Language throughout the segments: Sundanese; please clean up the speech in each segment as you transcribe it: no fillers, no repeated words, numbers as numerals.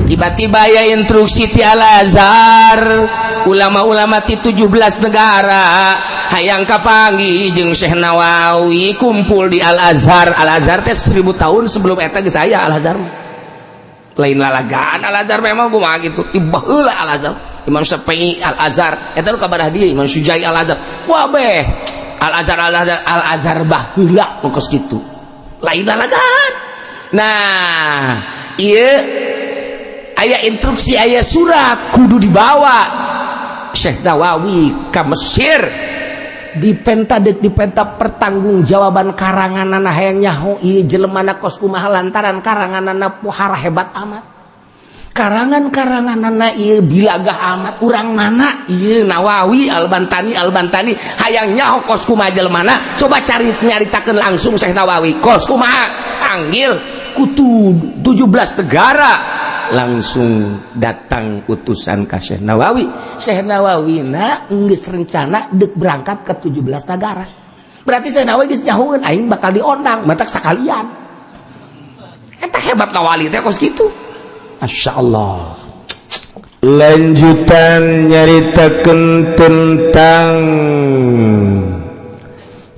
Tiba-tiba ya instruksi ti Al Azhar, ulama-ulama ti 17 negara hayang kapanggih jeung Syekh Nawawi, kumpul di Al Azhar. Al Azhar teh 1000 tahun sebelum eta geus aya Al Azhar mah. Lain lalagaan Al Azhar memang kumaha gitu. Tiba heula Al Azhar. Imam Syafi'i Al Azhar eta nu kabarah dia, Imam Sujai Al Azhar. Wah beh. Al Azhar, Al Azhar, Al Azhar baheula nu kos kitu. Lain lalagaan. Nah, ieu aya instruksi, aya surat kudu dibawa Syekh Nawawi ke Mesir, dipenta, dek dipenta pertanggungjawaban karanganana, hayang nyaho ieu jelemana kos kumaha, lantaran karanganana pohara hebat amat, karangan-karanganana ieu bilagah amat, urang mana ieu Nawawi Albantani Albantani, hayang nyaho kos kumaha jelemana. Coba cari, nyaritakeun langsung Syekh Nawawi kos kumaha. Panggil kutu 17 negara, langsung datang utusan ka Syekh Nawawi. Syekh Nawawi na geus rencana dek berangkat ke 17 negara, berarti Syekh Nawawi geus nyahoeun aing bakal diondang, matak sakalian. Eta hebat wali teh kos kitu. Masya Allah. Lanjutan nyaritakeun tentang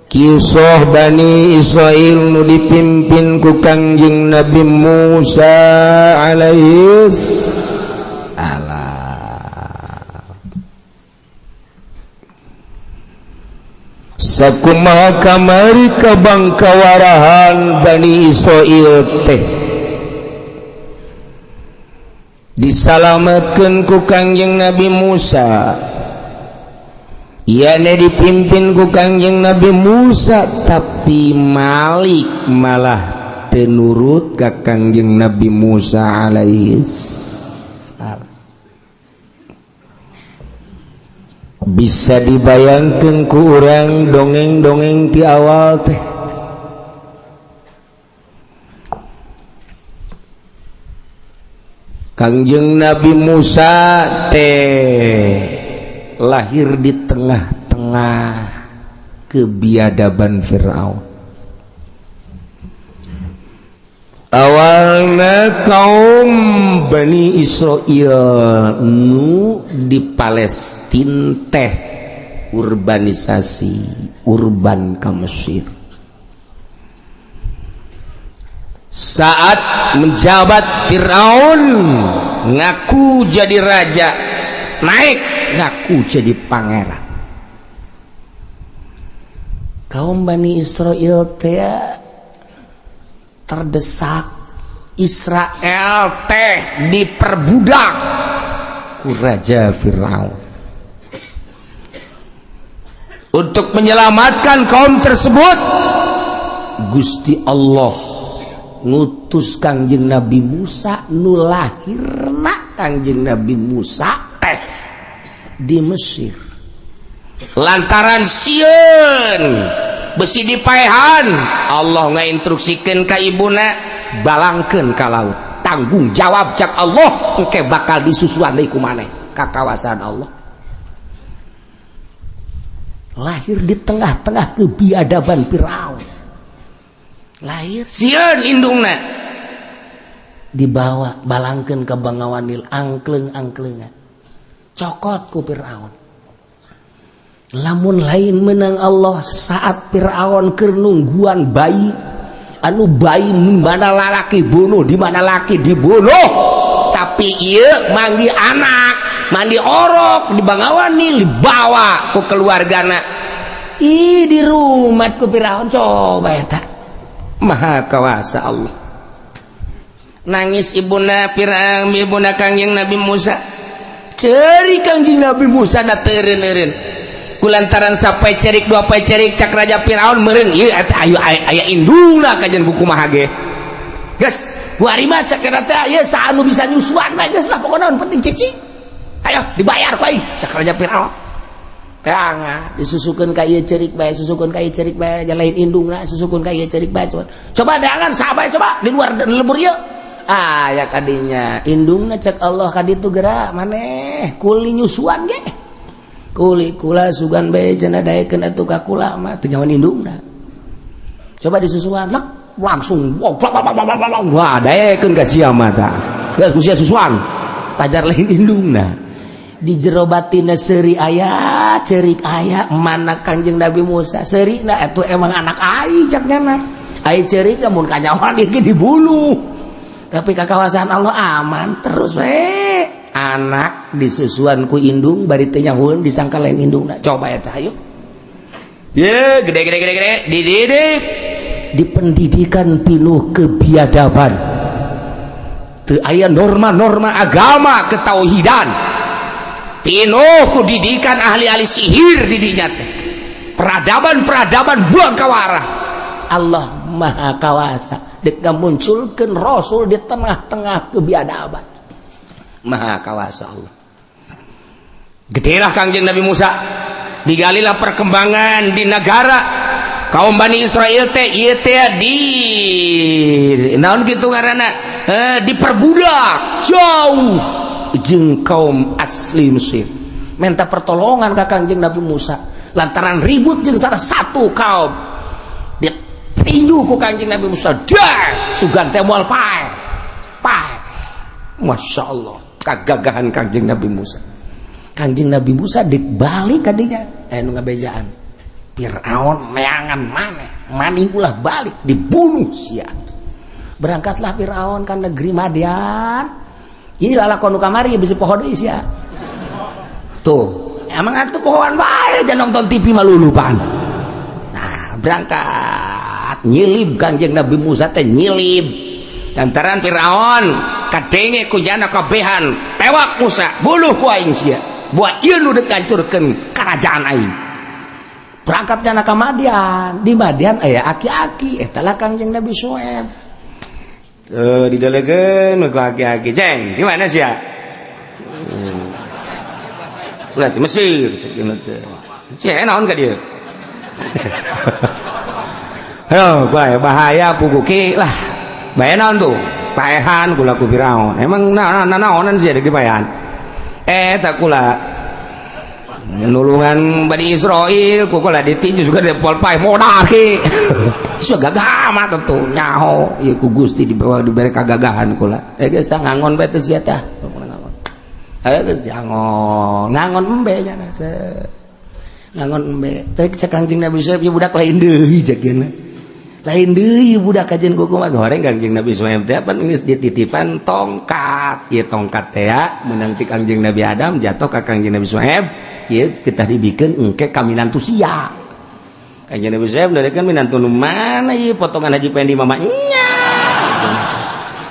kisah Bani Israil nu dipimpin ku Kangjeng Nabi Musa alaihis salam. Sakumaha kamari kabangkawarahan Bani Israil teh disalamatkeun ku Kangjeng Nabi Musa, Yane dipimpin ku Kangjeng Nabi Musa, tapi Malik malah tenurut ka Kangjeng Nabi Musa alaihi salam. Bisa dibayangkan ku urang dongeng-dongeng ti awal teh, Kangjeng Nabi Musa teh lahir di tengah-tengah kebiadaban Fir'aun. Awalnya kaum Bani Israel nu di Palestina teh urbanisasi urban ke Mesir. Saat menjabat Fir'aun ngaku jadi raja, naik ngaku jadi pangeran. Kaum Bani Israel teh terdesak, Israel teh diperbudak ku Raja Fir'aun. Untuk menyelamatkan kaum tersebut, Gusti Allah ngutus Kangjeng Nabi Musa, nu lahirna Kangjeng Nabi Musa teh di Mesir lantaran sieun besi dipaehan. Allah ngainstruksikeun ka ibuna, balangkeun ka laut, tanggung jawab cak Allah, engke bakal disusuan deui ku maneh ka kawasan Allah. Lahir di tengah-tengah kebiadaban Firaun, lahir sieun indungna. Dibawa balangkeun ke Bengawan Nil, angkleng-angklengan cokot ku Firaun. Lamun lain menang Allah, saat Firaun keur nungguan bayi, anu bayi mana lalaki bunuh, di mana laki dibunuh, tapi ieu manggih anak mandi orok di Bengawan Nil, dibawa ku keluargana. Ih, di rumah ku Firaun. Coba eta. Maha kawasa Allah. Nangis ibuna Firaun, ibuna Kangjeng Nabi Musa. Cerik Kangjeng Nabi Musa da teureun-eureun kulantaran sampai cerik dua pai cerik, cak Raja Firaun meureun ieu eta ayo aya indungna kajian buku kumaha ge. Geus gua mah cak eta teh ieu saha nu bisa nyusuan mah geus lah, pokona nu penting cici ayo dibayar ku aing, cak Raja Firaun. Tangga disusukeun ka ieu cerik bae, susukeun ka ieu cerik bae, lain indungna, susukeun ka ieu cerik bae. Coba coba daangan saha bae, coba di luar lembur ieu aya kadinya indungna. Cek Allah ka ditu, geura maneh kuli nyusuan ge, kuli kula sugan bae cenah, daekeun atuh ka kula mah teu nyawan indungna. Coba disusuan lek langsung wah, daekeun ka sia mah tah. Geus ku sia susuan. Pajar lain indungna. Di jero batinna seuri aya, ceurik aya, mana Kangjeng Nabi Musa seurina atuh emang anak aing cak nyana. Ai ceurik mun kanyawan ieu dibunuh. Tapi kakawasan Allah aman terus we. Anak disusuan ku indung bari teu nyahueun disangka lain indungna. Coba eta hayu. Ye, gede gede gede gede dididik di pendidikan pinuh kebiadaban. Teu aya norma-norma agama ketauhidan. Pinuh ku didikan ahli-ahli sihir di dinya teh. Peradaban-peradaban buang kawarah. Allah Maha Kawasa dek ngamunculkeun rasul di tengah-tengah kebiadaban. Maha Kawasa Allah. Gedelah Kangjeng Nabi Musa. Digalilah perkembangan di negara kaum Bani Israel teh ieu teh di naon kitu ngaranna diperbudak jauh jeung kaum asli Mesir. Minta pertolongan ka Kangjeng Nabi Musa lantaran ribut jeung salah satu kaum. Ditinju ku Kangjeng Nabi Musa. Dah sugan teh moal paeh. Paeh. Masya Allah, kagagahan Kangjeng Nabi Musa. Kangjeng Nabi Musa dik balik kadinya nu ngabejaan. Fir'aun neangan maneh, maning ulah balik dibunuh sia. Berangkatlah Fir'aun ke negeri Madian. Ini lalakon nu kamari bisa poho deui sia. Tuh, emang atuh pohoan bae jangan nonton TV malulupan. Nah, berangkat nyilib Kangjeng Nabi Musa teh nyilib. Lantaran Fir'aun kadenge ku jana kabehan tewak Musa, bunuh ku aing sia. Buat ieu nu dek ngancurkeun kerajaan aing. Berangkat jana ka Madian. Di Madian aya aki-aki eta lah Kangjeng Nabi Syuaib. Didelegeun ku aki-aki, "Ceng, di mana sia?" Ulah di Mesir cek teh. Ceng naon ka dieu? Heuh, bahaya pugu ki lah. Bahaya naon tuh? Paehan kula ku Firaun. Emang naonan sia di paehan? Tak kula nulungan Bani Israel ku kula ditinju juga di pol paeh modal ki. Sia gagah amat tuh nyaho ieu ku Gusti dibawa dibere kagagahan kula. Geus tah ngangon bae teh sia tah. Ngangon. Ayo geus diangon. Ngangon embe nya ngangon embe. Teh cek Kangjeng Nabi Syuaib ieu budak lain deui cek geuna. Lain deui budak kajian kuku mah goreng Kangjeng Nabi Syuaib teh pan geus dititipan tongkat. Ieu tongkat teh meunang ti Kangjeng Nabi Adam jatuh ka Kangjeng Nabi Syuaib, ieu kita dibikeun engke ka minantu sia. Kangjeng Nabi Syuaib kan minantu nu mana ieu potongan Haji Pendi mama nya.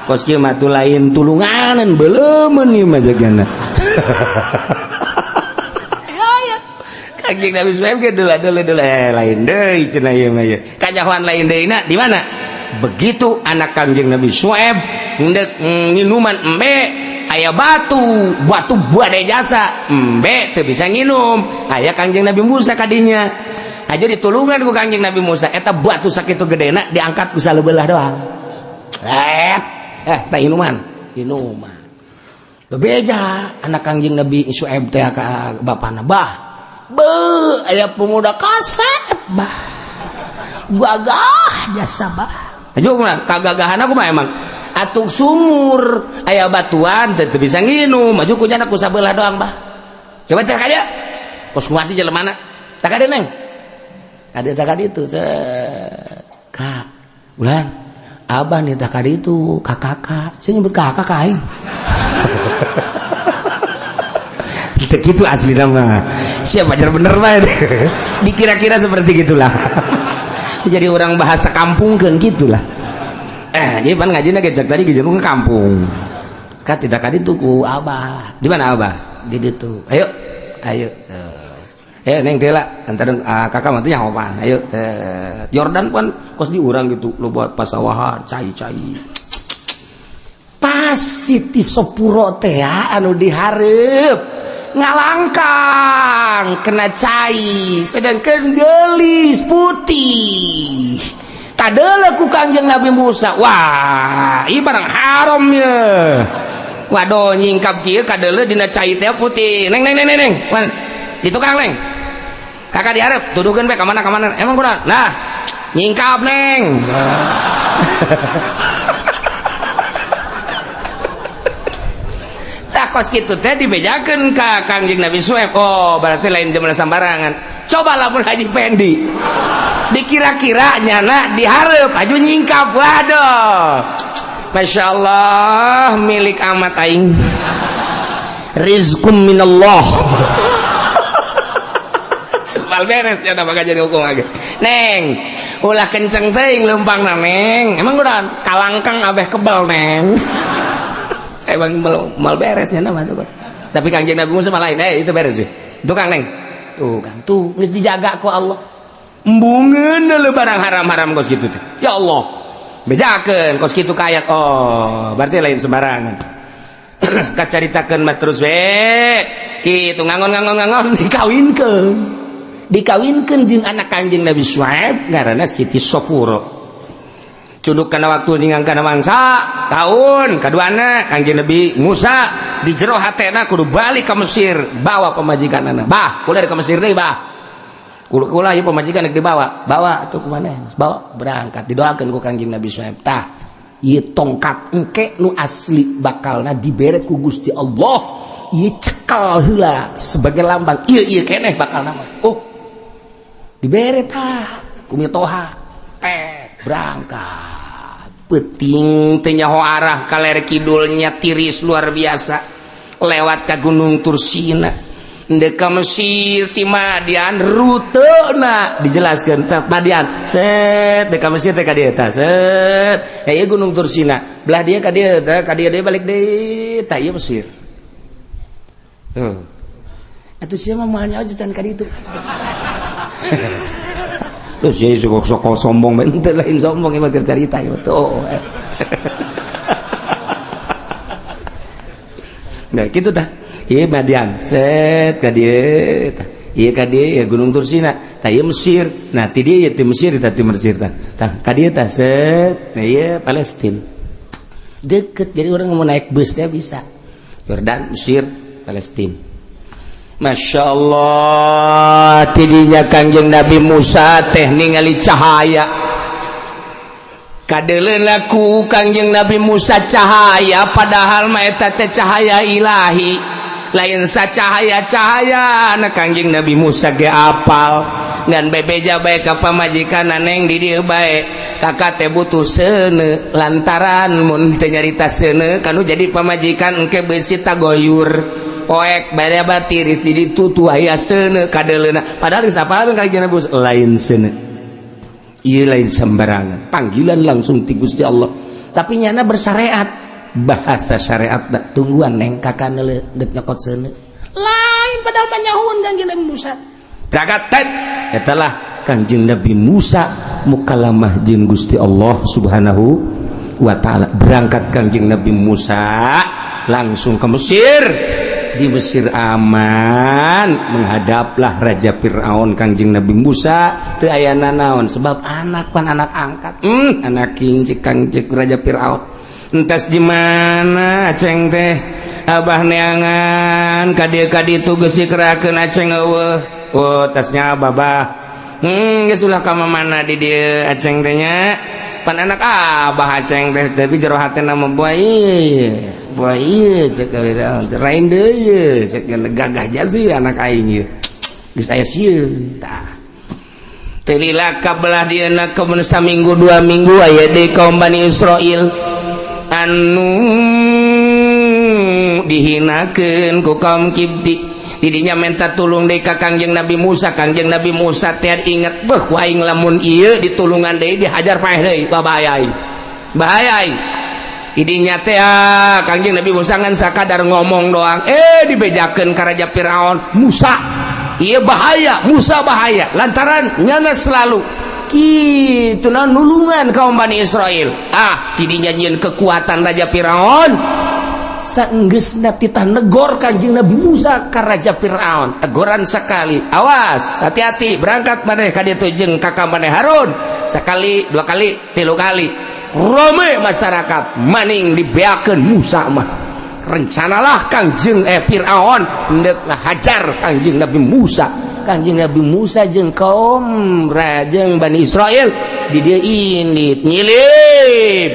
Kos kieu mah tuh lain tulunganan beleumeun ieu mah jagana. Ya ya. Kangjeng Nabi Syuaib ge deula deula deula lain deui cenah ieu mah ieu. Kanyahoan lain deui na di mana? Begitu anak Kangjeng Nabi Syuaib ndek nginuman embe aya batu, batu badai jasa, embe teu bisa nginum. Aya Kangjeng Nabi Musa kadinya. Aja ditulungan ku Kangjeng Nabi Musa eta batu sakitu gedena diangkat ku saleubelah doang. Tak inuman, inuman. Bebeja anak Kangjeng Nabi Syuaib teh ka bapana, "Bah, be aya pemuda kasep, bah. Gagah jasa, bah." Aju mah kagagahan aku mah emang. Atuh sumur aya batuan teu bisa nginum, maju ku jana ku sabelah doang, bah. Coba teh ka dieu. Kos nguasi jelemana. Tak ka dieu, Neng. Ka dieu tak ka ditu. Kak, ulang. Abah nih tak ka ditu, ka kakak. Saya nyebut kakak ka aing. Gitu asli nama. Siapa ajar bener mah. Dikira-kira seperti gitulah. Jadi orang bahasa kampung kan gitulah. Jadi pan ngajina ge tadi ge ke kampung. Kan tidak kadi tuh ku abah. Di mana abah? Di ditu. Ayo. Ayo. Neng teh antara kakak mah teh nyahopan. Ayo. Yordan pan kos di urang gitu loba pasawahan cai-cai. Pas Siti Sopuro teh anu dihareup ngalangkang kena cai sedangkan gelis putih kadeuleu ku Kangjeng Nabi Musa, wah ieu barang haram ye. Waduh nyingkap kieu kadeuleu dina cai teh putih. Neng neng neng neng neng. Wan, di tukang neng. Kakak dihareup tuduhkeun bae ka mana ka mana. Emang kunaon? Nah, nyingkap neng. kos kitu teh dibejakeun ka Kangjeng Nabi Suhaib. Oh, berarti lain jelema sembarangan. Coba lamun Haji Pendi dikira-kira nyana dihareup aju nyingkap, waduh, Masya Allah, milik amat aing, rizkum minallah. Mal beres ya, bakal jadi hukum lagi. Neng, ulah kenceng teuing leumpangna, Neng. Emang udah kalangkang abeh kebal, Neng. Emang mal, mal beres nya nama tuh. Tapi Kangjeng Nabi Musa malah lain, eh, itu beres sih. Tukang, Neng. Tuh kan, tuh geus dijaga ku Allah. Embungeun lu barang haram-haram kos kitu teh. Ya Allah. Bejakeun kos kitu kayak, oh, berarti lain sembarangan. Kacaritakeun mah terus we. Kitu ngangon ngangon ngangon, dikawinkeun. Dikawinkeun jeung anak Kanjeng Nabi Syuaib ngaranna Siti Sofuro. Cunduk kana waktu ningang kana mangsa setahun kaduana, Kanjeng Nabi Musa di jero hatena kudu balik ke Mesir bawa pamajikanana. Bah, kula ke Mesir deui, bah. Kula kula ieu pamajikan rek dibawa. Bawa atuh kumaha? Bawa berangkat, didoakeun ku Kanjeng Nabi Syuaib. Tah, ieu tongkat engke nu asli bakalna dibere ku Gusti Allah. Ieu cekal heula sebagai lambang. Ieu ieu keneh bakal nama. Oh. Dibere tah ku mitoha. Teh berangkat. Peuting teu nyaho arah, kaler kidulnya tiris luar biasa, lewat ke Gunung Tursina ndek ka Mesir ti Madian. Rutena dijelaskeun teh Madian, set, dek ka Mesir teh ka dieu tah, set, eh, ieu Gunung Tursina belah dieu ka dieu tah, ka dieu deui, balik deui, tah, ieu Mesir. Tuh atuh sia mah moal nyaho tan ka ditu. Terus ya sok sok sombong, ente lain sombong, emang keur carita ieu tuh. Nah, gitu tah. Ieu Madian, set ka dieu tah. Ieu ka dieu ya Gunung Tursina, tah ieu Mesir. Nah, ti dieu ti Mesir tah, ti Mesir tah. Tah ka dieu tah, set. Nah, ieu Palestina. Deket, jadi orang mau naik bus teh bisa. Yordan, Mesir, Palestina. Masya Allah, tidinya Kangjeng Nabi Musa teh ningali cahaya. Kadeuleun laku Kangjeng Nabi Musa cahaya, padahal mah eta teh cahaya ilahi, lain sacahaya-cahaya. Nah, Kangjeng Nabi Musa ge apal, ngan bebeja bae ka pamajikan, "Neng, di dieu bae, kakak teh butuh seuneu," lantaran mun teu nyarita seuneu kanu jadi pamajikan engke beusi tagoyur poek bare tiris di ditu tuh aya seuneu kadeuleuna. Padahal geus apalkeun Kangjeng Nabi Musa lain seuneu ieu, lain sembarangan, panggilan langsung ti Gusti Allah. Tapi nyana bersyariat, bahasa syariat dak, "Tungguan, Neng, kakak neuleuh dek nyokot seuneu." Lain, padahal mah nyahueun Kangjeng Nabi Musa. Berangkat tet, eta lah Kangjeng Nabi Musa mukalamah jeung Gusti Allah Subhanahu wa taala. Berangkat Kangjeng Nabi Musa langsung ke Mesir. Di Mesir aman, menghadaplah Raja Fir'aun. Kangjeng Nabi Musa teu aya nanaon sebab anak pan anak angkat, anak king kang cek Raja Fir'aun. "Entas di mana Aceng teh? Abah neangan ka dieu ka ditu geus dikerakeun, Aceng eueuh." "Oh, tasnya abah, bah. Geus ulah ka mana di dieu Aceng teh nya, pan anak abah Aceng teh." Tapi jero hatena mah, "Boy, boy ieu," cek Fir'aun, "lain deui," cek, "gagah jasi anak aing ieu, geus aya sieun." Tah, teu lila ka belah dieuna kemun saminggu 2 minggu, aya deui kaum Bani Israil anu dihinakeun ku kaum Kibti. Didinya minta tulung deui ka Kangjeng Nabi Musa. Kangjeng Nabi Musa teh inget, "Beuh, ku aing lamun ieu ditulungan deui dihajar paeh deui, bahaya aing, bahaya aing." Didinya teh Kangjeng Nabi Musa ngan sakadar ngomong doang, eh, dibejakeun ka Raja Firaun, "Musa iya bahaya, Musa bahaya," lantaran nyana selalu kitu nah nulungan kaum Bani Israel. Ah, didinya nyieun kekuatan Raja Firaun. Saenggeusna titah negor Kanjeng Nabi Musa ka Raja Firaun, teguran sekali, "Awas, hati-hati, berangkat maneh ka ditu jeung kakak maneh Harun." Sekali, dua kali, tilu kali, rame masyarakat maning dibeakeun Musa mah. Rencanalah Kangjeng Firaun ndek ngahajar Kangjeng Nabi Musa. Kangjeng Nabi Musa jeung kaum rajeng Bani Israel di dieu indit nyilip.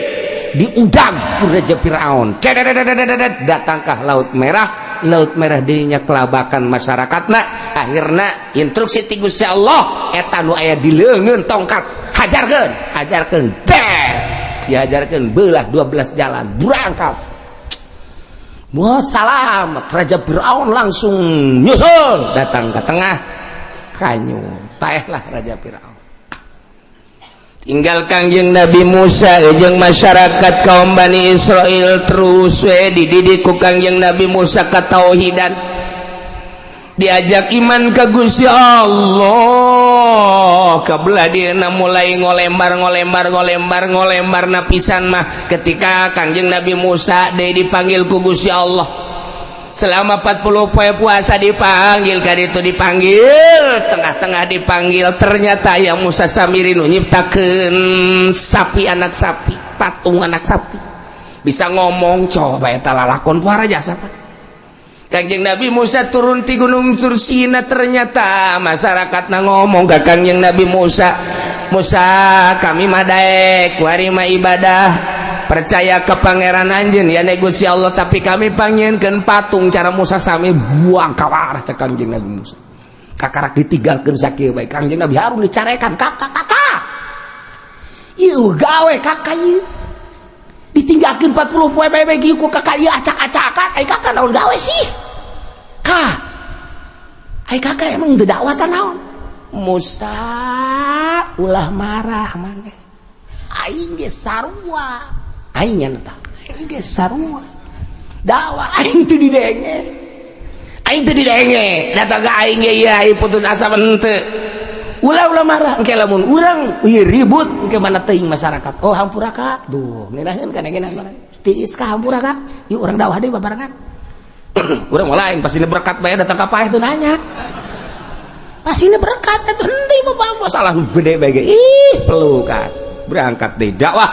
Diudag ku Raja Firaun. Cedededededet, datangkah Laut Merah. Laut Merah dinya kelabakan masyarakatna. Akhirna instruksi ti Gusti Allah, eta nu aya di leungeun tongkat, hajarkeun, hajarkeun deh, dihajarkeun, belah 12 jalan, berangkat. Wah, salamet. Raja Fir'aun langsung nyusul, datang ke tengah, kanyut, paehlah Raja Fir'aun. Tinggal Kangjeng Nabi Musa jeung masyarakat kaum Bani Israel. Terus we dididik ku Kangjeng Nabi Musa katauhidan, diajak iman ke Gusti Allah. Kebelah dia mulai ngolembar, ngolembar, ngolembar, ngolembar napisan mah ketika Kangjeng Nabi Musa dia dipanggil ku Gusti Allah selama 40 poe puasa. Dipanggil kan itu, dipanggil tengah-tengah, dipanggil, ternyata yang Musa Samiri nu nyiptakeun sapi, anak sapi, patung anak sapi bisa ngomong. Coba eta lalakon para jasa. Kangjeng Nabi Musa turun di Gunung Tursina, ternyata masyarakat na ngomong ke Kangjeng Nabi Musa, "Musa, kami mah daek kuari mah ibadah, percaya ke Pangeran anjeun ya Gusti Allah, tapi kami pangnyieunkeun patung." Cara Musa sami buang kawarah cek Kangjeng Nabi Musa. Kakarak ditinggalkeun sakieu bae. Kangjeng Nabi Harun dicarekan, "Kakak, kakak, ieu gawe kakak ieu ditinggalkeun 40 poe bae bae ku kakak ieu acak-acakan. Ai kakak naon gawe sih, kak? Ai kakak emang teu dakwah naon?" "Musa, ulah marah maneh. Aing ge sarua, aing nya tah, aing ge sarua dakwah, aing teu didenge, aing teu didenge, datang ka aing ge ieu, aing putus asa." Henteu, ulah, ulah marah. Engke lamun urang ieu ribut, engke mana teuing masyarakat. Oh, hampura ka duh, ngeunaheun kana ngeunah tiis ka, hampura ka. Yuk, urang dakwah deui babarengan." Urang mah lain, pasti berkat bae. Datang ka paeh teu nanya, pasti berkat itu. Henteu mah masalah gede bae ge. Ih, pelukan, berangkat deui dakwah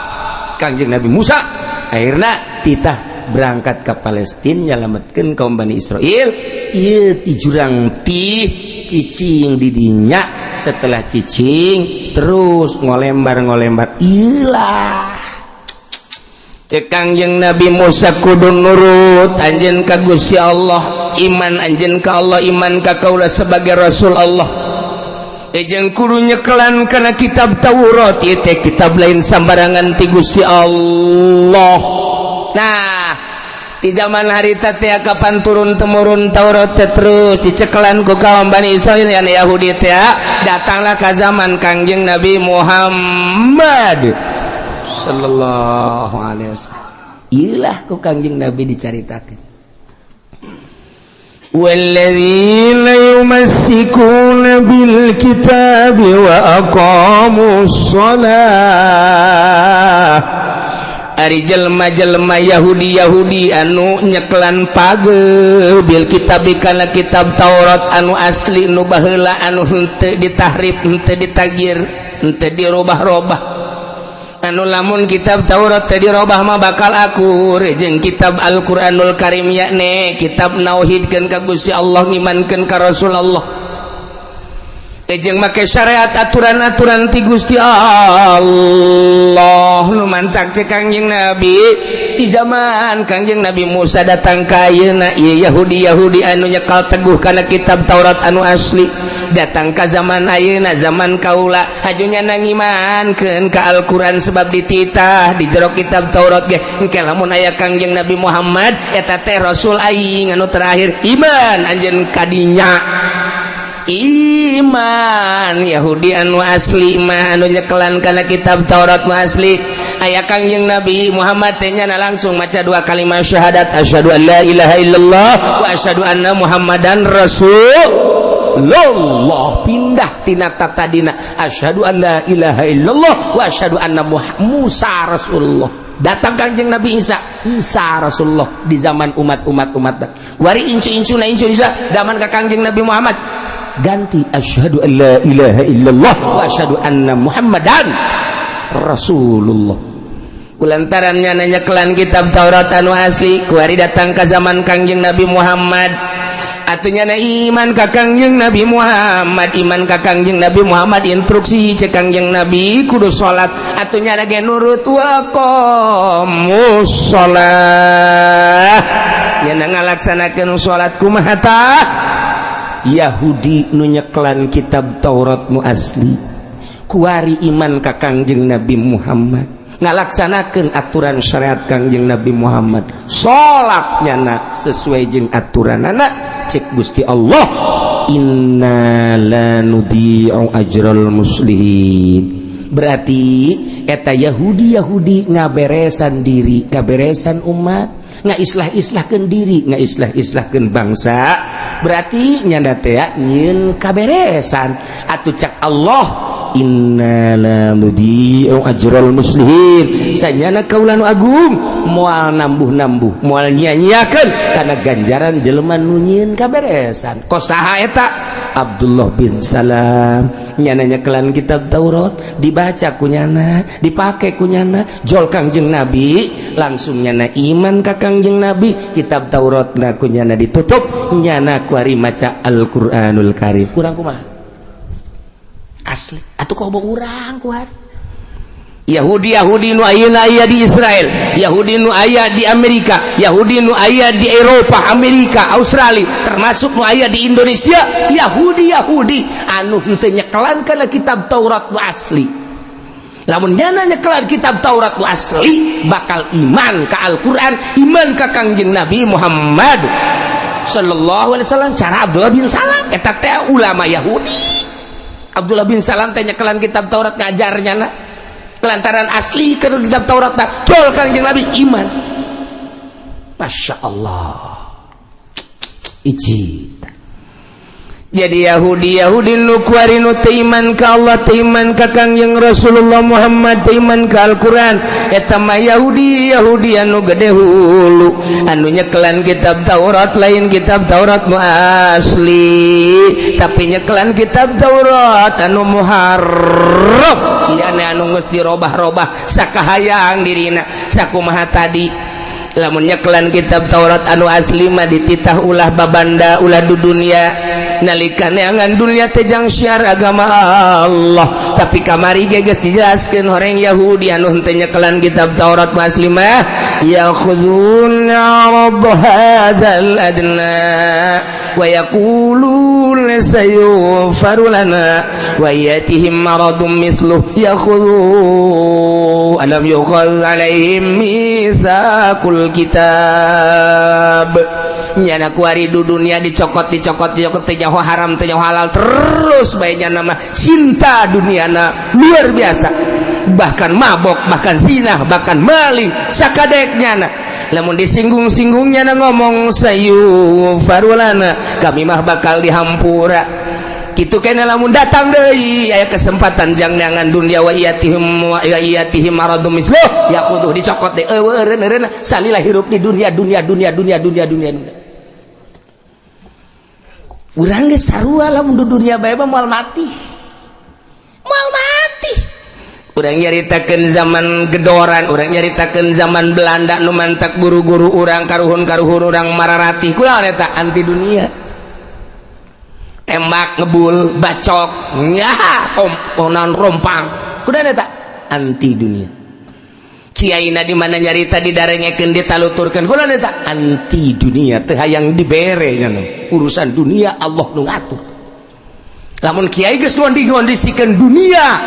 Kangjeng Nabi Musa. Akhirnya titah berangkat ke Palestina, nyelametkeun kaum Bani Israel. Ieu ti jurang ti cicing didinya. Setelah cicing terus ngolembar, ngolembar, ilah cek Kangjeng Nabi Musa, "Kudu nurut anjeun ka Gusti Allah, iman anjeun ka Allah, iman ka kaula sebagai Rasul Allah. Ejeng kudu nyekelan kana kitab Taurat. Ieu teh kitab lain sambarangan, ti Gusti Allah." Nah, di zaman harita teh kapan turun temurun Taurat teh terus dicekelan ku kaum Bani Israil yang Yahudi teh. Datanglah ke zaman Kangjeng Nabi Muhammad sallallahu alaihi wasallam. Ilah ku Kangjeng Nabi dicaritakeun, والذين يمسكون بالكتاب وأقاموا الصلاة. Ari jelma-jelma Yahudi Yahudi anu nyeklan page bil kitab kana kitab Taurat anu asli, nu baheula, anu henteu ditahrif, henteu ditagir, henteu dirobah-robah, anu lamun kitab Taurat teh dirobah mah bakal akur jeung kitab Al-Qur'anul Karim, yakni kitab nauhidkeun ka Gusti Allah, ngimankeun ka Rasul Allah, jeung make syariat aturan-aturan ti Gusti Allah. Nu mantak cek Kangjeng Nabi, di zaman Kangjeng Nabi Musa datang ka ayeuna, ieu Yahudi Yahudi anu nyekal teguh kana kitab Taurat anu asli, datang ka zaman ayeuna, zaman kaula, hajunya nangimankeun ka Al-Qur'an, sebab dititah di jero kitab Taurat ge, engke lamun aya Kangjeng Nabi Muhammad, eta teh rasul aing anu terakhir, iman anjeun kadinya. Iman Yahudi anu asli mah, anu nyekelan kana kitab Taurat nu asli, aya Kangjeng Nabi Muhammad teh nyana langsung maca dua kalimat syahadat, asyhadu an la ilaha illallah wa asyhadu anna Muhammadan rasulullah. Pindah tina tatadina asyhadu an la ilaha illallah wa asyhadu anna Musa rasulullah. Datang Kangjeng Nabi Isa, Isa Rasulullah di zaman umat-umat umat wari incu-incu na incu Isa zaman ka Kangjeng Nabi Muhammad, ganti asyhadu an la ilaha illallah wa asyhadu anna Muhammadan Rasulullah. Kulantarannya nanya kelan kitab Taurat anu asli, kuari datang ke zaman Kangjeng Nabi Muhammad. Atuh nyana iman ka Kangjeng Nabi Muhammad, iman ka Kangjeng Nabi Muhammad, instruksi cek Kangjeng Nabi kudu salat, atuh nyana ge nurut, wa aqamus shalah, nyana ngalaksanakeun salat. Kumaha tah Yahudi nu nyeklan kitab Taurat nu asli, kuari iman ka Kangjeng Nabi Muhammad, ngalaksanakeun aturan syariat Kangjeng Nabi Muhammad, salat nyana sesuai jeung aturan anak, cek Gusti Allah, inna la nudhi'u ajral muslihin. Berarti eta Yahudi Yahudi ngaberesan diri, ngaberesan umat, ngaislah-islahkeun diri, ngaislah-islahkeun bangsa, berarti nyanda teh nyieun kaberesan. Atuh cak Allah, inna la nudhi'u ajral muslihin, sanyana kaula nu agung moal nambuh-nambuh, moal nyia-nyiakeun kana ganjaran jelema nu nyieun kaberesan. Kos saha eta? Abdullah bin Salam. Nyana nyekelan kitab Taurat, dibaca ku nyana, dipake ku nyana, jol Kangjeng Nabi, langsung nyana iman ka Kangjeng Nabi. Kitab Taurat na ku nyana ditutup, nyana kuari maca Al-Qur'anul Karim. Kurang kumaha asli atuh kok urang kuat? Yahudi Yahudi nu ayeuna aya di Israel, Yahudi nu aya di Amerika, Yahudi nu aya di Eropa, Amerika, Australia, termasuk nu aya di Indonesia, Yahudi Yahudi anu henteu nyekelan kana kitab Taurat nu asli, lamun nyana nyekelan kitab Taurat nu asli bakal iman ka Al-Qur'an, iman ka Kangjeng Nabi Muhammad sallallahu alaihi wasallam. Cara Abdullah bin Salam eta teh ulama Yahudi. Abdullah bin Salam teh nyekelan kitab Taurat, ngajar nyana lantaran asli ke kitab Taurat, tak jol Kangjeng Nabi, iman. Masya Allah, iji. Jadi Yahudi Yahudi nu kuari nu teu iman ka Allah, teu iman ka Kangjeng Rasulullah Muhammad, teu iman ka Al-Qur'an, eta mah Yahudi Yahudi anu gede hulu, anu nyekelan kitab Taurat, lain kitab Taurat nu asli, tapi nyekelan kitab Taurat anu muharraf, yani anu geus dirobah-robah sakahayang dirina. Sakumaha tadi, lamun nyekelan kitab Taurat anu asli mah dititah ulah babanda, ulah du dunia, nalika neangan dunia teh jang syiar agama Allah. Tapi kamari ge geus dijelaskeun, horeng Yahudi anu henteu nyekelan kitab Taurat nu asli mah ya'khuduna 'arad hadzal adna wa yaquluna sayughfaru lana wa yatihim maradun mithluh ya'khudhu alam yukhadh alaihim mitsaqul kitab. Nyana kuari du dunia dicokot, dicokot, dicokot, teu nyaho haram, teu nyaho halal, terus bae nyana mah cinta duniana luar biasa, bahkan mabok, bahkan zina, bahkan maling, sakadek nyana. Lamun disinggung-singgung, nyana ngomong sayughfaru lana, kami mah bakal dihampura. Kitu kene lamun datang deui aya kesempatan jang neangan dunia, wa yatihim wa yatihim maradum misluh ya'khudhu, dicokot deui, eueuh eureun eureun, salila hirup di dunia, dunia, dunia, dunia, dunia, dunia, dunia. Urang geus sarua, lamun di dunia bae mah moal mati, moal mati. Urang nyaritakeun zaman gedoran, urang nyaritakeun zaman Belanda nu mantak guru-guru urang, karuhun-karuhun urang mararatih. Kunaon eta? Anti dunia. Tembak, ngebul, bacok, nyaha, komponan rompang. Kunaon eta? Anti dunia. Kiaina di mana nyarita, didarengekeun, ditaluturkeun. Kunaon eta? Anti dunia, teu hayang dibere nya. Urusan dunia Allah nu ngatur. Lamun kiai geus ngondisikeun dunia,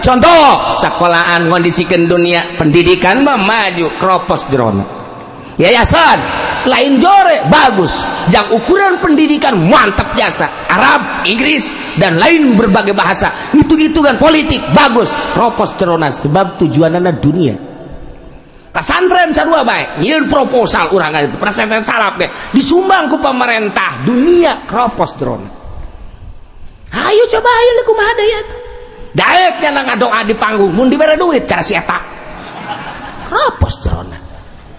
contoh sekolahan ngondisikan dunia pendidikan mah maju, kropos jerona. Yayasan lain jore bagus jang ukuran pendidikan mantap, jasa Arab, Inggris, dan lain berbagai bahasa, hitung-hitungan politik bagus, kropos jerona, sebab tujuanana dunia. Pesantren sarua bae, nyieun proposal urang itu pesantren salaf ge disumbang ku pemerintah, dunia, kropos jerona. Ayo coba, ayo, kumaha deui atuh? Daek nya ngadoa di panggung mun dibere duit, cara si eta kropos jerona.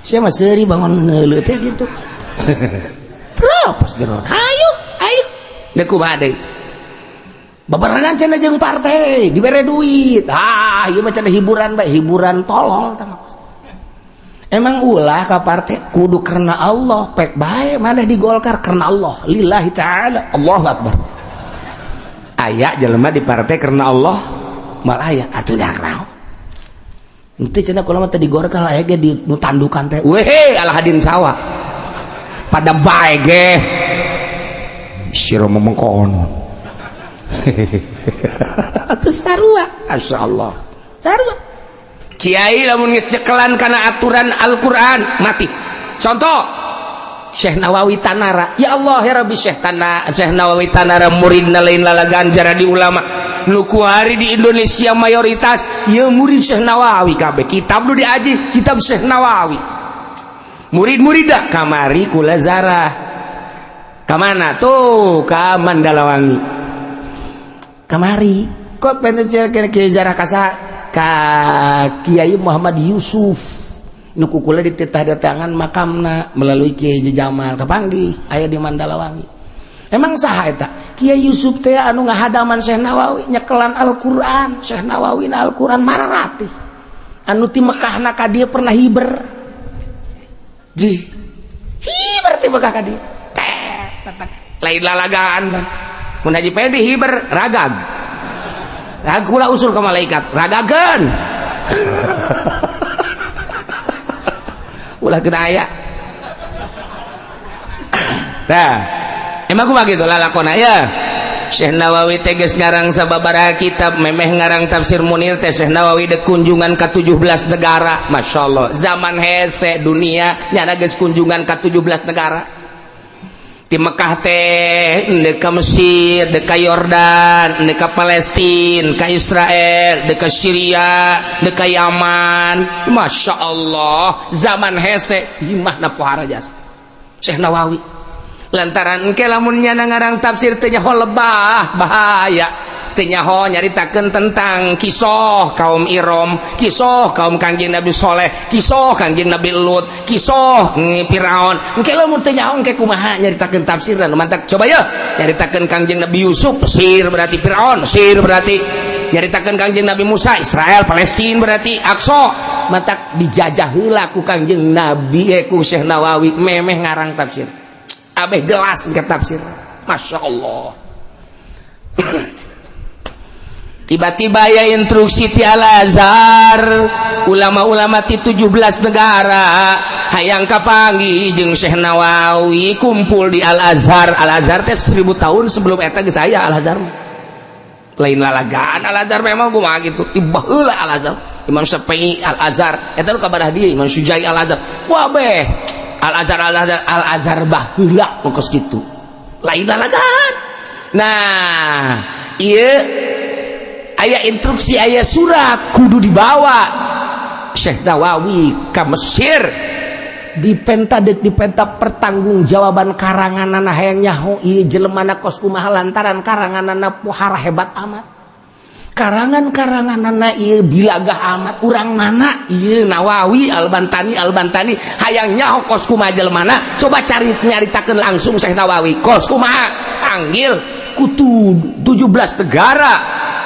Saya mah seuri bangun heuleuh teh gitu, kropos jerona. Ayo, ayo deuk, kumaha deui? Babarengan cenah jeung partai dibere duit, ah ieu mah cenah hiburan bae, hiburan tolol tah. Emang ulah ka partai kudu karena Allah. Pek bae mana di Golkar karena Allah, lillahi ta'ala. Allahu akbar. Aya jelema di partai karena Allah, malah aya atuh dah naon. Henteu cenah kula mah teh di Golkar, aya ge di nu tandukan teh. Weh, alahadin sawah. Pada bae ge. Sira memengkono. Atuh sarua, masyaallah. Sarua. Kiai lamun geus cekelan kana aturan Al-Qur'an mati. Contoh Syekh Nawawi Tanara. Ya Allah ya Rabbi, Syekh Tana, Syekh Nawawi Tanara muridna lain lalagan jadi ulama. Nu kuari di Indonesia mayoritas ya murid Syekh Nawawi kabeh. Kitab nu diaji kitab Syekh Nawawi. Murid-murid kamari kula zarah. Kamana tuh? Ka Mandalawangi. Kamari kok pensil kiai zarah kasa ka Kiai Muhammad Yusuf nu kukula dititah datangan makamna melalui Kiai Jamal, kapanggih aya di Mandalawangi. Emang saha eta Kiai Yusuf teh? Anu ngahadaman Syekh Nawawi, nyekelan Al-Qur'an. Syekh Nawawi na Al-Qur'an mararatih, anu ti Mekahna ka dieu pernah hiber, ji hiber ti Mekah ka dieu teh lain lalagaan. Mun Haji Pedi hiber ragag. Kula usul ke malaikat ragagan, ulah kena aya. Nah, emang kumaha gitu lalakona ya? Syekh Nawawi teges ngarang sababaraha kitab, memeh ngarang tafsir Munir teh Syekh Nawawi dek kunjungan ke 17 negara. Masya Allah, zaman hese dunia nyana geus kunjungan ke 17 negara. Di Mekah teh dek ka Mesir, dek ka Yordan, dek ka Palestina, ka Israel, dek ka Syria, dek ka Yaman. Masya Allah, zaman hese himahna pohara jasa Syekh Nawawi, lantaran engke lamun nyana ngarang tafsir teh nyaho lebah, bahaya. Teu nyaho nyaritakeun tentang kisah kaum Irom, kisah kaum Kangjeng Nabi Soleh, kisah Kangjeng Nabi Lut, kisah Firaun. Engke lamun teu nyaho, engke kumaha nyaritakeun tafsirna? Nu mantak coba ya nyaritakeun Kangjeng Nabi Yusuf, Mesir berarti, Firaun Mesir berarti. Nyaritakeun Kangjeng Nabi Musa, Israel, Palestina berarti, Aqsa. Mantak dijajah heula ku Kangjeng Nabi, ku Syekh Nawawi memeh ngarang tafsir. Abeh jelas ke tafsir. Masya Allah. Tiba-tiba ya instruksi ti Al Azhar, ulama-ulama ti 17 negara hayang kapanggih jeung Syekh Nawawi, kumpul di Al Azhar. Al Azhar teh 1000 tahun sebelum eta geus aya Al Azhar mah. Lain lalagaan Al Azhar memang kumaha gitu. Tiba heula Al Azhar. Imam Syafi'i Al Azhar eta nu kabarah dia, Imam Sujai Al Azhar. Wah beh, Al Azhar, Al Azhar, Al Azhar baheula nu kos kitu. Lain lalagaan. Nah, ieu aya instruksi, aya surat kudu dibawa Syekh Nawawi ke Mesir, dipenta, dek dipenta pertanggungjawaban karanganana. Hayang nyaho ieu jelemana kos kumaha, lantaran karanganana pohara hebat amat, karangan-karanganana ieu bilagah amat. Urang mana ieu Nawawi Albantani? Albantani hayang nyaho kos kumaha jelemana. Coba cari, nyaritakeun langsung Syekh Nawawi kos kumaha. Panggil kutu 17 negara,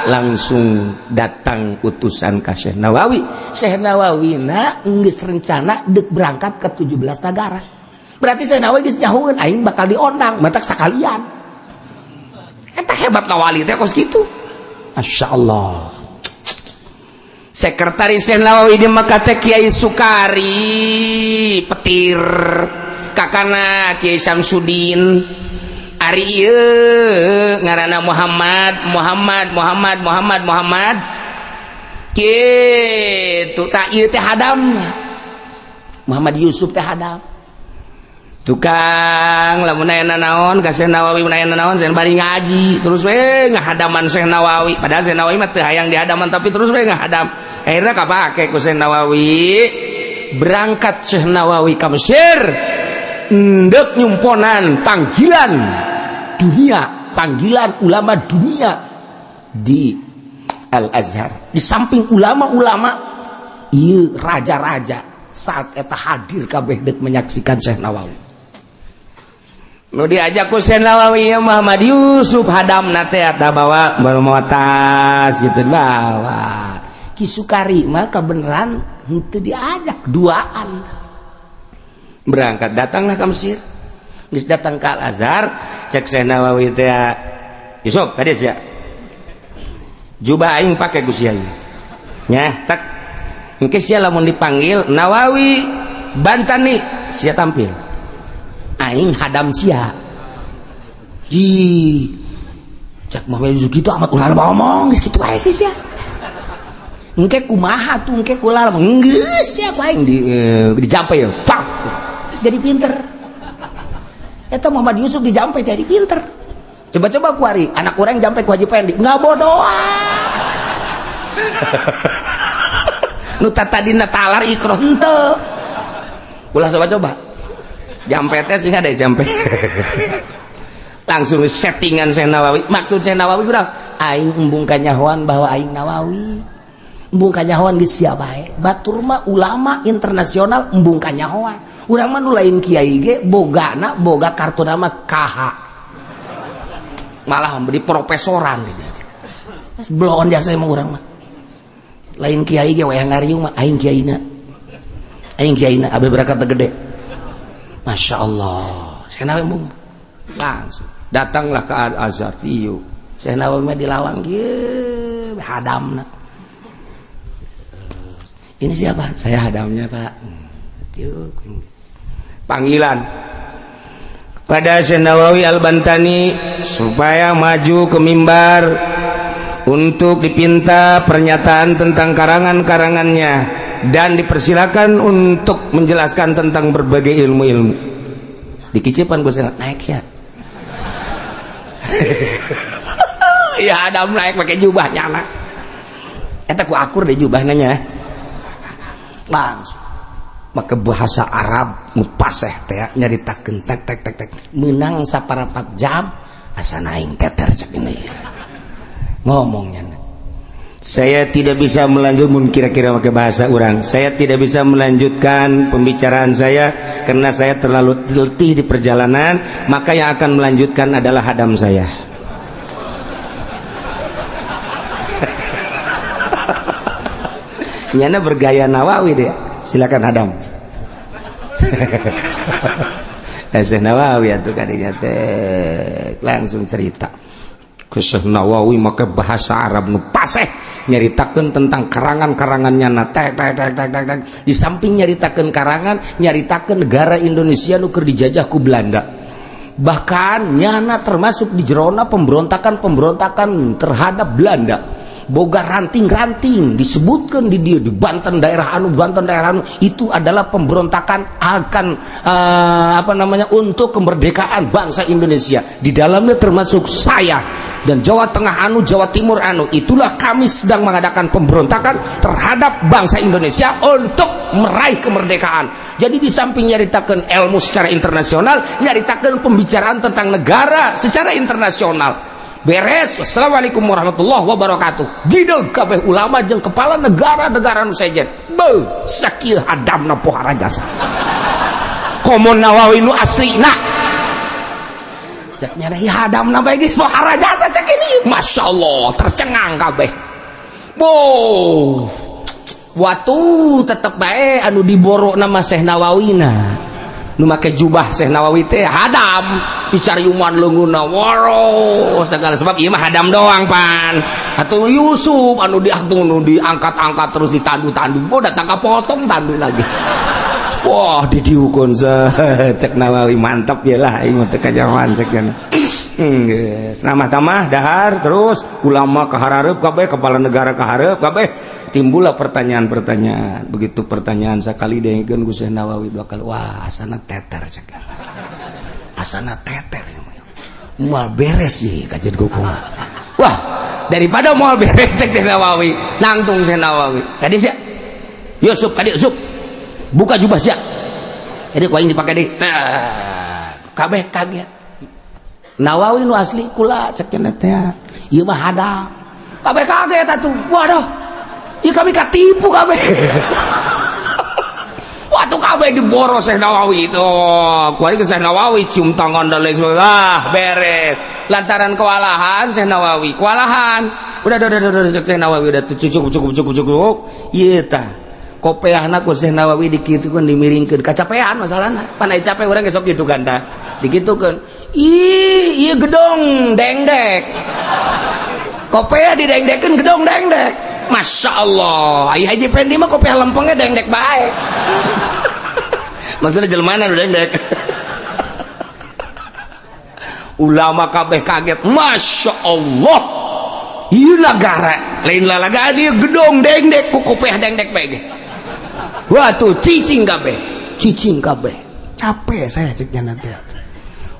langsung datang utusan ka Syekh Nawawi. Syekh Nawawi na geus rencana dek berangkat ke 17 negara, berarti Syekh Nawawi geus nyahoeun aing bakal diondang, matak sakalian. Eta hebat wali teh kos kitu. Masya Allah. Sekretaris Syekh Nawawi di Mekah teh Kiai Sukari Petir, kakana Kiai Samsudin. Ari ieu ngaranna Muhammad, Muhammad, Muhammad, Muhammad, Muhammad kitu. Tak, ieu teh hadamna Muhammad Yusuf teh hadam tukang. Lamun aya naon ka Syekh Nawawi, mun aya naon Syekh bari ngaji, terus we ngahadaman Syekh Nawawi. Padahal Syekh Nawawi mah teu hayang dihadaman, tapi terus we ngahadam, akhirnya kapake ku Syekh Nawawi. Berangkat Syekh Nawawi ka Mesir ndek nyumponan panggilan dunia, panggilan ulama dunia di Al Azhar. Di samping ulama-ulama iya, raja-raja saat eta hadir kabeh dek menyaksikan Syekh Nawawi. Nu diajak ku Syekh Nawawi ya Muhammad Yusuf hadam teh, eta bawa bawa tas gitu, bawa. Ki Sukari mah kebenaran henteu diajak. Duaan berangkat, datanglah ke Mesir. Geus datang ke Al Azhar, cek Syekh Nawawi teh, "Yusuf, tadi sia jubah aing pake ku sia nya, tak engke sia lamun dipanggil Nawawi Bantani, sia tampil, aing hadam sia." Ji, cek mah gitu amat, ulah ngomong geus kitu ae sih sia. Engke kumaha tuh, engke kula geus sia ku aing di dijampe ya, pak jadi pinter. Eta Muhammad Yusuf dijampe jadi pinter. Coba-coba kuari anak kurang jampe ku Haji Pendi, nggak bodoh. Nu tadina talar ikroh henteu. Ulah coba-coba jampe teh sih ada jampe. Langsung settingan Syekh Nawawi. Maksud Syekh Nawawi kurang aing embung kanyahoan bahwa aing Nawawi, embung kanyahoan geus sia bae. Batur mah ulama internasional embung kanyahoan. Urang mah nu lain kiai ge bogana boga kartu nama KH, malah beri profesoran di dia. Bloon jasa emang urang mah lain kiai ge wayah ngariung mah aing kiaina, aing kiaina abe berangkat gede. Masya Allah, Syekh Nawawi embung langsung datanglah ke Al Azhar. Iyo, Syekh Nawawi mah di lawang kieu hadamna. "Ini siapa?" "Saya hadamnya, Pak." Panggilan pada Syekh Nawawi Al-Bantani supaya maju ke mimbar untuk dipinta pernyataan tentang karangan-karangannya dan dipersilakan untuk menjelaskan tentang berbagai ilmu-ilmu. Dikicipan gue naik ya. Ya Adam naik pakai jubahnya anak. Eta ku akur deh jubahnya nya. Langsung maka bahasa Arab nu paseh teh nyaritakeun tek tek tek tek, menang saparapat jam asa aing teter. Cek ini ngomongnya, "Saya tidak bisa melanjutkan," kira-kira pakai bahasa orang, "saya tidak bisa melanjutkan pembicaraan saya karena saya terlalu letih di perjalanan, maka yang akan melanjutkan adalah hadam saya." Nyana bergaya Nawawi deh, "Silakan hadam." Syekh Nawawi atuh kadinya teh langsung cerita ke Syekh Nawawi make bahasa Arab nu paseh, nyaritakeun tentang karangan-karangannya na tek tek tek tek tek tek. Di samping nyaritakeun karangan, nyaritakeun negara Indonesia nu keur dijajah ku Belanda, bahkan nyana termasuk di jerona pemberontakan-pemberontakan terhadap Belanda, boga ranting-ranting disebutkan di dia, di Banten daerah anu, Banten daerah anu, itu adalah pemberontakan akan apa namanya, untuk kemerdekaan bangsa Indonesia. Di dalamnya termasuk saya dan Jawa Tengah anu, Jawa Timur anu. Itulah kami sedang mengadakan pemberontakan terhadap bangsa Indonesia untuk meraih kemerdekaan. Jadi di samping nyaritakan ilmu secara internasional, nyaritakan pembicaraan tentang negara secara internasional. Beres, "Assalamualaikum warahmatullahi wabarakatuh." Gideg kabeh ulama jeung kepala negara-negara nu sejen. Beuh, sakieu hadamna pohara jasa, komo Nawawi nu aslina. Cek nyana hadamna bae geus pohara jasa. Cek ini Masya Allah, tercengang kabeh. Boh, waktu tetep bae anu diboro nama Syekh Nawawina, nu make jubah Syekh Nawawi teh hadam, dicariuman leungeunna waro segala, sebab ieu mah hadam doang pan. Atuh Yusuf anu diangtung, nu diangkat-angkat terus ditandu-tandu, oh datang ka potong tandu lagi. Wah, didiukun. Cek Nawawi, "Mantap ya lah, aing mah teu kajaman." Cek geus ramah tamah dahar, terus ulama kahareup kabeh, kepala negara kahareup kabeh, timbullah pertanyaan-pertanyaan. Begitu pertanyaan sekali dengekeun ku Syekh Nawawi dua kali, wah, asana teter. Cek asana teter, moal beres ieu kajian kumaha. Wah, daripada moal beres, cek Syekh Nawawi nangtung. Syekh Nawawi, "Tadi sia Yusuf, tadi Yusuf buka jubah sia, jadi ku aing dipake deui." Nah, kabeh kaget. "Nawawi nu asli kula," cek teh, "ieu mah hadam." Kabeh kaget atuh. Waduh, ieu kami katipu kabeh. Waktu kabeh diboros Syekh Nawawi itu. Kuari ke Syekh Nawawi cium tangan dan lain sebagainya. Ah, beres. Lantaran kewalahan Syekh Nawawi, kewalahan. Udah, Syekh Nawawi udah cukup cukup cukup cukup. Ieu tah. Kopeahna ku Syekh Nawawi dikitukeun, dimiringkeun, kacapean masalahna. Pan aya capek urang ge sok kitu kan tah. Dikitukeun. Ih, ieu gedong dengdek. Kopeah didengdekeun, gedong dengdek. Masya Allah, ai Haji Pendi mah kopeah lempengnya dengdek bae. Maksudnya jelema nu dengdek. Ulama kabeh kaget, Masya Allah, ieu nagara lain lalagaan ieu, gedong dengdek ku kopeah dengdek bae ge. Wah tuh cicing kabeh, cicing kabeh. Capek saya ceknya nanti.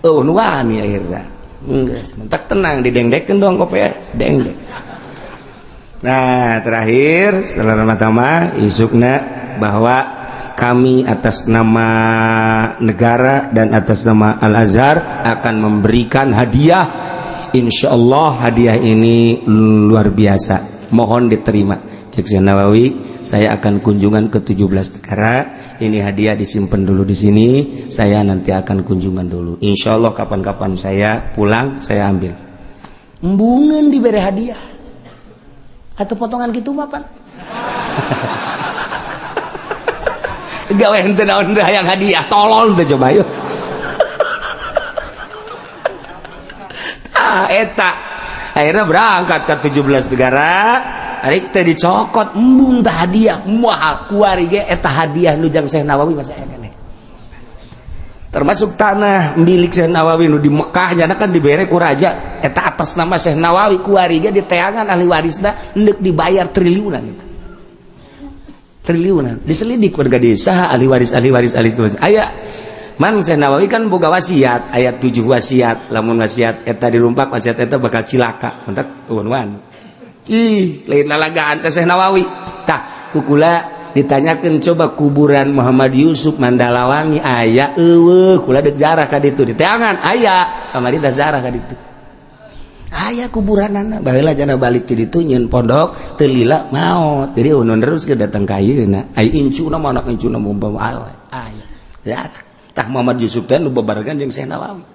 Oh, nu wani akhirnya. Geus, mentak tenang didengdekeun dong kopeah dengdek. Nah, terakhir setelah ramah isukna bahwa kami atas nama negara dan atas nama Al-Azhar akan memberikan hadiah. Insya Allah hadiah ini luar biasa, mohon diterima. Cek Syekh Nawawi, saya akan kunjungan ke 17 negara. Ini hadiah disimpan dulu di sini, saya nanti akan kunjungan dulu. Insya Allah kapan-kapan saya pulang saya ambil. Embungan diberi hadiah atau potongan gitu mah pan gawe henteu naon teh hayang hadiah, tolol teh. Coba yuk. Ah, eta akhirnya berangkat ke 17 negara. Ari teh dicokot, embung tah hadiah mahal. Kuari ge eta hadiah nu jang Syekh Nawawi masih aya keneh, termasuk tanah milik Syekh Nawawi nu di Mekah nyana kan dibere ku raja eta atas nama Syekh Nawawi. Kuari ge diteangan ahli warisna, endek dibayar triliunan eta, triliunan. Diselidik warga desa, ahli waris, ahli waris, ahli waris aya. Man Syekh Nawawi kan boga wasiat, ayat 7 wasiat. Lamun wasiat eta dirumpak, wasiat eta bakal cilaka. Mentak eueun. Ih, lain lalagaan teh Syekh Nawawi. Tah, kukula ditanyakan, coba kuburan Muhammad Yusuf Mandalawangi aya eueuh? Kula deuk jarah ka ditu, diteangan aya kamari teh, zarah ka ditu aya kuburanana. Baheula jana balik ti ditu nyieun pondok, teu lila maot. Jadi unun terus ke datang ka ayeuna, ai incuna mah, anak incuna mau bawa aya ya. Tah, Muhammad Yusuf teh nu babarengan jeung Syekh Nawawi.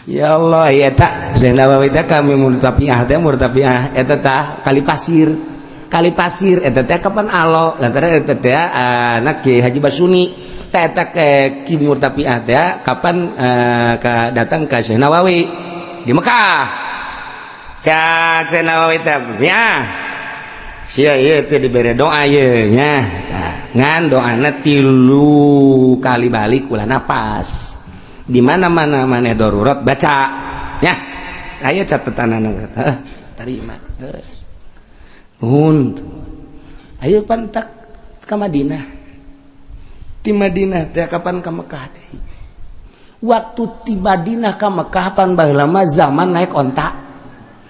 Ya Allah ya, tak Syekh Nawawi teh kami murtafiah teh, murtafiah eta tah kali pasir, kali pasir eta teh kapan alo lantaran eta teh anak Kiai Haji Basuni teh. Eta ke Ki Murtafiah teh kapan ka datang ka Syekh Nawawi di Mekah. Cak Syekh Nawawi teh, ya sia ieu teh dibere doa ieu nya. Tah, ngan doana tilu kali balik ulah napas, di mana-mana maneh darurat baca nya. Aya catatanana, terima. Geus. Nuhun. Ayo pantak ke Madinah. Di Madinah teh kapan ke Mekah deui. Waktu di Madinah ke Mekah pan baheula mah zaman naik onta.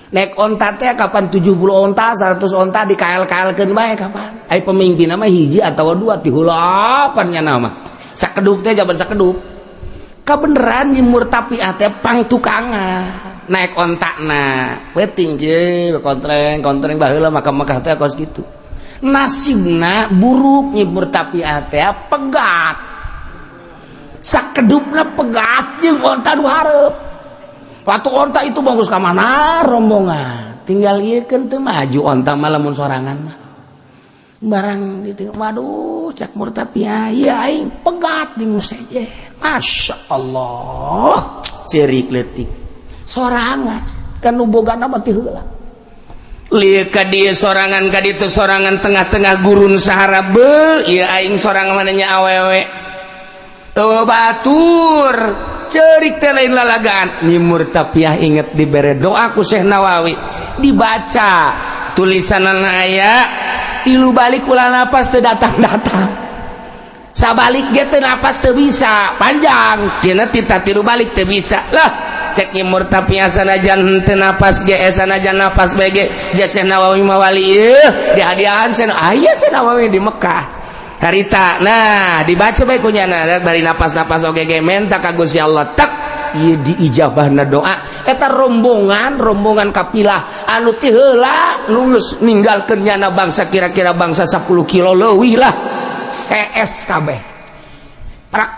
Naik onta teh kapan 70 onta, 100 onta di KL-KL-keun bae kapan. Ai pemimpin mah hiji atau dua tihulapan nya nama. Sakedup teh jaban sakedup. Kabeneran nyimur tapi teh pang tukangan naik ontakna peuting kieu kontreng kontreng. Baheula maka Mekah teh kos kitu. Nasibna buruk, nyimur tapi teh pegat, sakedupna pegat jeung onta nu hareup. Waktu onta itu bagus ka mana rombongan tinggal ieu keun, teu maju onta mah lamun sorangan mah barang gitu. Waduh, cak murtapia, iya aing pegat di seje. Masya Allah, cerik letik sorangan kan nu bogana mah ti heula. Lieu ka dieu sorangan, ka ditu sorangan, tengah-tengah gurun Sahara. Be ieu aing sorangan, mananya awewe. Oh, batur cerik teh lain lalagaan. Nyi Murtapiah inget dibere doa ku Syekh Nawawi, dibaca tulisanana aya tilu balik ulah napas, teu datang-datang. Sabalik ge teu napas, teu bisa, panjang tina tita tilu balik teu bisa lah. Cek Nyi Murtapiah, sanajan teu napas ge, sanajan napas bae ge, Syekh Nawawi mah wali ieu, dihadiahan Syekh aya Syekh Nawawi di Mekah harita. Nah, dibaca bae ku nyana bari napas-napas oge ge, menta ka Gusti Allah, tak ieu diijabahna doa eta. Rombongan rombongan kapilah anu ti heula nu geus ninggalkeun nyana bangsa kira-kira bangsa 10 kilo leuwih lah, hees kabeh prak.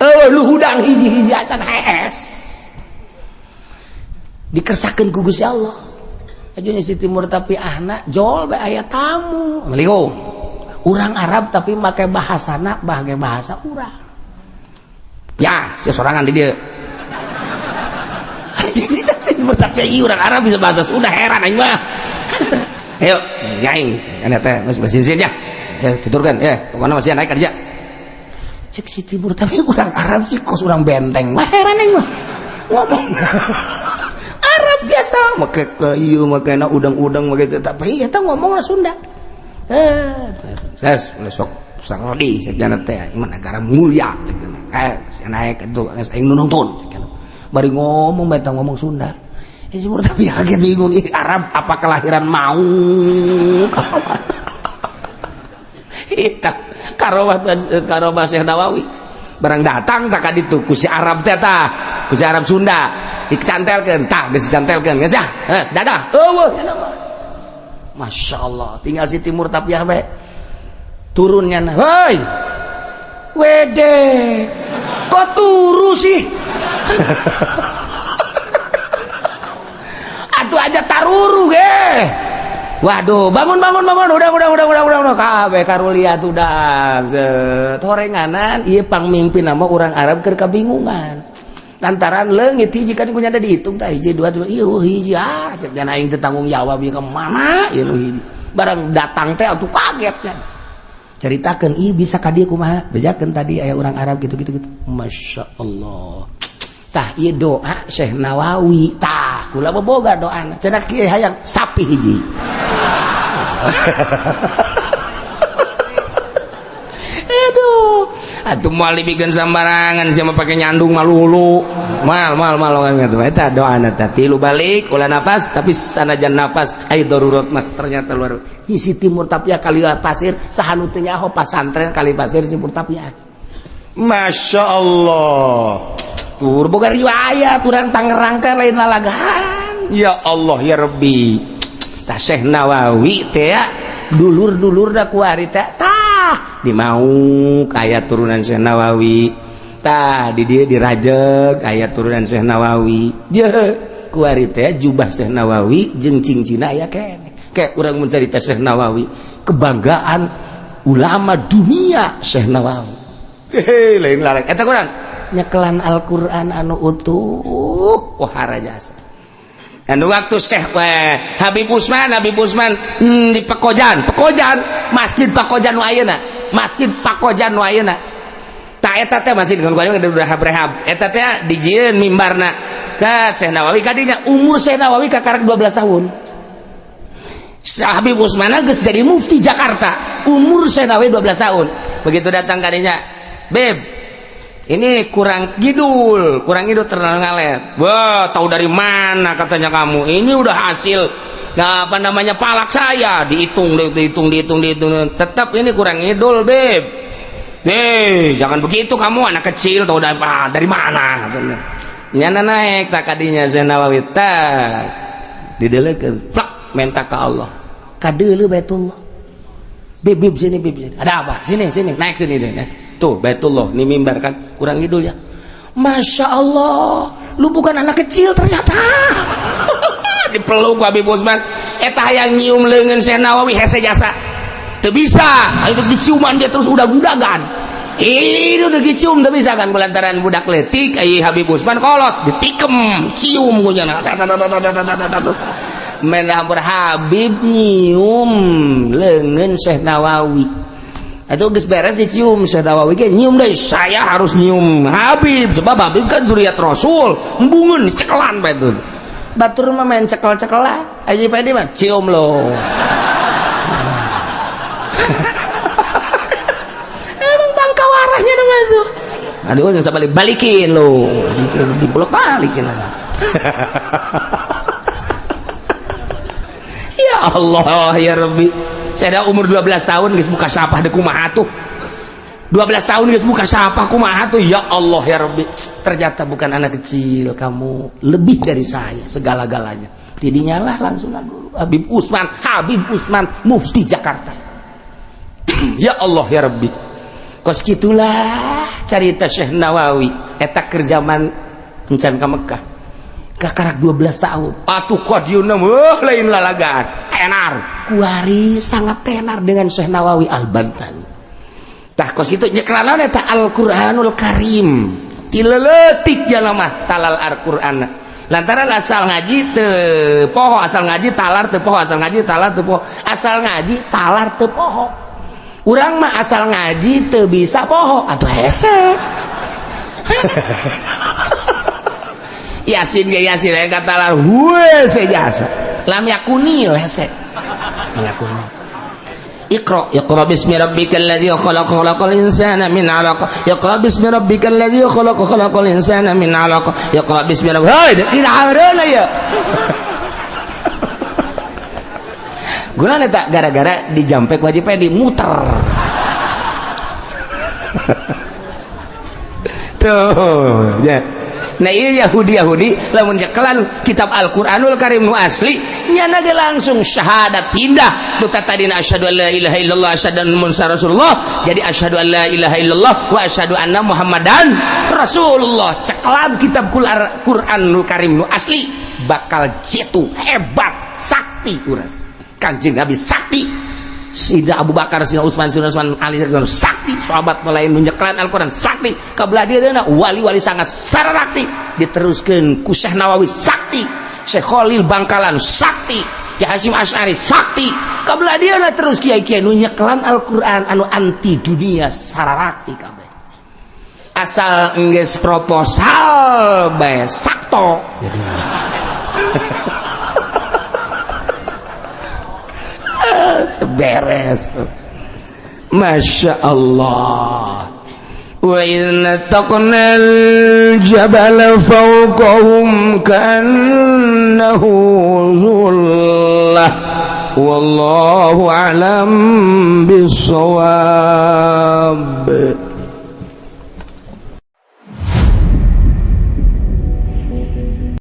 Eueuh lu hudang hiji-hiji acan, hees dikersakeun ku Gusti Allah. Aja si Timur tapi anak jol bae aya tamu. Assalamualaikum. Urang Arab tapi make bahasana make bahasa urang. Ya, sia sorangan di dieu. Tapi orang Arab bisa bahasa Sunda, heran aing mah. Ayo, nyaing, ane teh geus basin ya. Ya, tuturkan ya, pokoknya masih naik kerja. Cek si Timur tapi orang Arab sih kos orang benteng. Wah, heran aing mah. Ngomong Arab biasa make ke ieu, make na udang-udang, make tapi eta ngomong Sunda. Eh, geus sok sarodi cek jana teh, mah negara mulia cek jana. Eh, naik itu geus aing nu nonton cek jana. Bari ngomong eta ngomong Sunda. Eh, si tapi kaget bingung, ih Arab apa kelahiran mau kapan? Eta karomah karomah Syekh Nawawi. Barang datang tak ditu ku si Arab teh tah, ku si Arab Sunda dicantelkeun tah, geus dicantelkeun geus ah, geus dadah. Eueuh Masya Allah, tinggal si Timur Tapiah bae turunnya nah. Hoi wede kok turu sih? Atuh aja taruru ge. Waduh, bangun bangun bangun, udah kabeh karulia udah set horenganan ieu pangmimpin nama orang Arab keur kabingungan. Lantaran leungit hiji kan kunya ada dihitung tah hiji dua tilu ieu hiji ah cek dan aing teu tanggung jawab ieu ka mana ieu nu hiji. Barang datang teh atuh kaget kan. Ceritakeun ieu bisa ka dieu kumaha? Bejakeun tadi aya orang Arab gitu gitu gitu. Masya Allah. Tah ieu doa Syekh Nawawi tah kula boga doana cenah kieu hayang sapi hiji. Aduh, atuh moal dibikeun sambarangan sia mah pake nyandung malulu. Mal mal mal gitu. Eta doana teh tilu balik ulah napas tapi sanajan napas ai darurat mah ternyata luar. Si Timur Tapia kali pasir saha nu teu nyaho pasantren kali pasir Timur Tapia. Masya Allah. Tur boga riwayat urang Tangerang kan lain lalagan. Ya Allah ya Rabbi. Tah Syekh Nawawi teh dulur-dulur da kuari teh tah di Mauk aya turunan Syekh Nawawi. Tah di dieu di Rajeg aya turunan Syekh Nawawi. Dia kuari teh jubah Syekh Nawawi jeung cincina aya keneh. Kayak urang mencerita Syekh Nawawi, kebanggaan ulama dunia Syekh Nawawi. Hehe, lain lalek eta kurang nyekelan Al-Qur'an anu utuh wahara jasa. Anu waktu Syekh Habib Usman, Habib Usman di Pekojan, Pekojan, Masjid Pakojan nu ayeuna, Masjid Pakojan nu ayeuna. Tah eta teh masjid dengan udah rehab. Eta teh dijieun mimbarna. Ka Syekh Nawawi kadinya umur Syekh Nawawi kakarak 12 tahun. Habib Usman geus jadi mufti Jakarta. Umur Syekh Nawawi 12 tahun. Begitu datang kadinya, "Beb, ini kurang kidul terlalu ngalet." Wah, tahu dari mana katanya kamu? Ini udah hasil, nah, apa namanya palak saya dihitung, dihitung, dihitung, dihitung. Tetap ini kurang ngidul, Beb. Eh, jangan begitu kamu anak kecil tahu dari apa, dari mana katanya. Nyana naik tak kadinya Syekh Nawawi tak didelekeun, plak minta ke Allah. Kadeuleu Baitullah. Beb, beb sini, beb sini. Ada apa? Sini, sini, naik sini deh. Naik. Tuh Baitullah, ini mimbar kan kurang ngidul ya. Masya Allah, lu bukan anak kecil ternyata. Dipeluk Habib Usman. Eta hayang nyium leungeun Syekh Nawawi hese jasa. Teu bisa, ayo diciuman dia terus udag-udagan. Ini udah dicium teu bisa kan kulantaran budak leutik ai Habib Usman kolot ditikem cium ku nya. Menah Habib nyium leungeun Syekh Nawawi. Atau geus beres dicium Syekh Nawawi ge nyium deui, saya harus nyium Habib sebab Habib kan zuriat Rasul. Embungeun dicekelan bae tuh. Batur mah main cekel-cekelan. Aja Pedi mah cium lo. Emang bangka warahnya nama itu. Aduh, jangan balik balikin lo. Dipeluk balikin. Ya Allah ya Rabbi. Saya umur 12 tahun geus buka sapah deui kumaha tuh. 12 tahun geus buka sapah kumaha tuh. Ya Allah ya Rabbi. Ternyata bukan anak kecil kamu, lebih dari saya segala-galanya. Tidinya lah langsung guru Habib Usman, Habib Usman Mufti Jakarta. Ya Allah ya Rabbi. Kos gitulah carita Syekh Nawawi eta keur zaman encan ka Mekah. Kakarak 12 tahun. Atuh kadieuna meuh lain lalagan. Tenar. Kuari sangat tenar dengan Syekh Nawawi Al-Bantani. Tah kos kitu nyekelan eta Al-Qur'anul Karim. Ti leutik jalma talar Al-Qur'an. Lantaran asal ngaji teu poho, asal ngaji talar teu poho, asal ngaji talar teu poho, asal ngaji talar teu poho. Urang mah asal ngaji teu bisa poho atuh hese. Yasin ge Yasin aya katalar hese jasa. Lam yakuni hese. Yakuni. Iqra iqra bismi rabbikal ladzi khalaq khalaqal insana min 'alaq. Iqra bismi rabbikal ladzi khalaq khalaqal insana min 'alaq. Iqra bismi rabbikal hei tidak hareuna ya. Gunana tak gara-gara dijampek wajib dimuter. Tuh, ya. Nah iya Yahudi-Yahudi lamun nyekelan kitab Al-Qur'anul Karim nu asli nyana ge langsung syahadat pindah nu tadina asyhadu an la ilaha illallah asyhadu anna muhammadar rasulullah jadi asyhadu an la ilaha illallah wa asyhadu anna muhammadan rasulullah. Cekelan kitab Qur'anul Karim nu asli bakal jitu hebat sakti urang. Kanjeng Nabi sakti, Sida Abu Bakar, Sida Utsman, Sida Utsman Ali sakti, sahabat mulai nu nyekelan Al-Qur'an sakti, kabelah dieuna wali-wali sangat sarakti, diteruskeun ku Syekh Nawawi sakti, Syekh Khalil Bangkalan sakti, Ki Hasyim Asy'ari sakti, kabelah dieuna terus kiai-kiai nu nyekelan Al-Qur'an anu anti dunia sarakti kabeh. Asal enggeus proposal bae sakto. Jadi beres tuh. Masya Allah. Wa idh taqnal jabala fawqahum ka'annahu zullah wallahu a'lam bissawab.